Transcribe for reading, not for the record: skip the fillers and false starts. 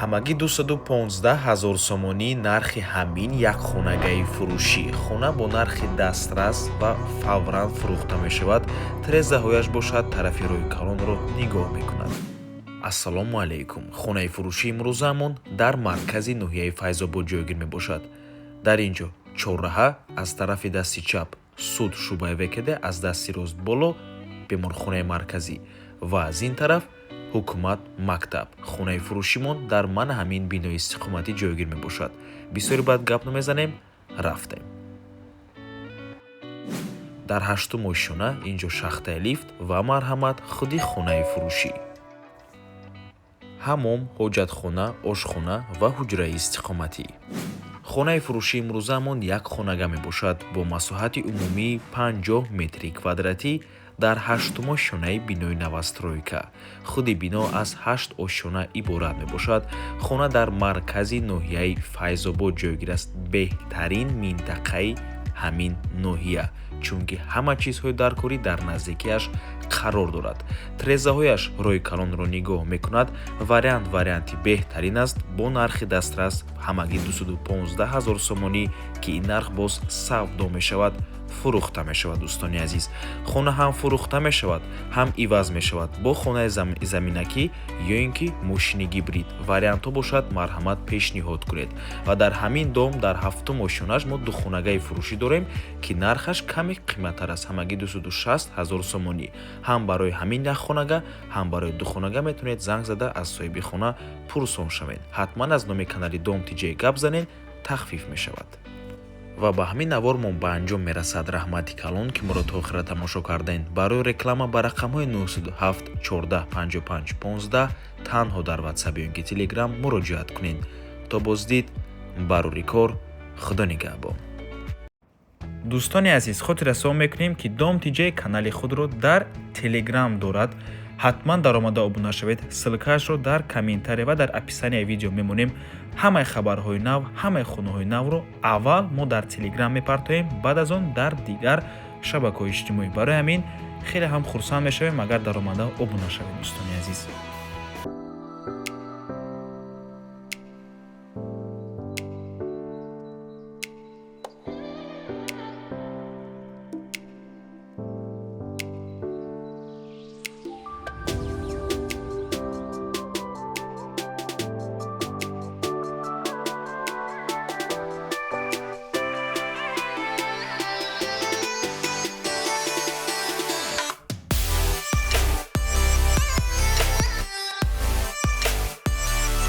Ҳамагӣ 215 ҳазор сомонӣ нархи ҳамин як хонагаи фурӯшӣ. Хона бо нархи дастрас ва фавран фурӯхта мешавад. Тирезаҳояш бошад, тарафи роҳи калонро нигоҳ мекунад. Ассалому алайкум! Хонаи фурӯшии имрӯзаамон дар маркази ноҳияи Файзобод ҷойгир мебошад. Дар ин ҷо чорраҳа, аз тарафи дасти чап суд, шӯъбаи ВКД, аз дасти рост боло беморхонаи марказӣ ва аз ин тараф ҳукумат, мактаб. Хонаи фурӯшимон дар мана ҳамин бинои истиқоматӣ ҷойгир мебошад. Бисёре баъд гап намезанем, рафтем. Дар ҳаштум ошёна ин ҷо шахтаи лифт ва марҳамат, худи хонаи фурӯшӣ: ҳамом, ҳоҷатхона, ошхона ва ҳуҷраи истиқоматӣ. Хонаи фурӯшии имрӯзаамон як хонага мебошад бо масоҳати умумии 50 метри квадратӣ дар ҳаштум ошёнаи бинои новостройка. Худи бино аз ҳашт ошёна иборат мебошад. Хона дар маркази ноҳияи Файзобод ҷойгир аст, беҳтарин минтақаи ҳамин ноҳия, чунки ҳама чизҳои даркорӣ дар наздикиаш қарор дорад. Тирезаҳояш роҳи калонро нигоҳ мекунад. Вариант варианти беҳтарин аст бо нархи дастрас, ҳамагӣ 215 ҳазор сомонӣ, ки ин нарх боз савдо мешавад, фурӯхта мешавад. Дӯстони азиз, хона ҳам фурӯхта мешавад, ҳам иваз мешавад бо хонаи заминакӣ ё ин ки мошини гибрид. Вариантҳо бошад, марҳамат, пешниҳод кунед. Ва дар ҳамин дом, дар ҳафтум ошёнаш, мо духонагаи фурӯшӣ дорем, ки нархаш каме қиматтар аст, ҳамагӣ 260 ҳазор сомонӣ. Ҳам барои ҳамин як хонага, ҳам барои духонага метавонед занг зада, аз соҳиби хона пурсон шавед. Ҳатман аз номи канали Дом Тиҷей гап занед, тахфиф мешавад. Ва ба ҳамин навормон ба анҷом мерасад. Раҳмати калон, ки моро то охира тамошо кардем. Барои реклама ба рақамҳои 907 14 55 15 танҳо дар Ватсап ё ин ки Телеграм муроҷиат кунед. То боздид, барори кор, Худо нигаҳбон. Дӯстони азиз, хотиррасон мекунем, ки Дом Тиҷей канали худро дар Телеграм дорад. Ҳатман даромада обуна шавед. Ссылкаашро дар комментария ва дар описанияи видео мемонем. Ҳамаи хабарҳои нав, ҳамаи хонаҳои навро аввал мо дар Телеграм мепартоем, баъд аз он дар дигар шабакаҳои иҷтимоӣ. Барои ҳамин хеле ҳам хурсанд мешавем, агар даромада обуна шавед, дӯстони азиз.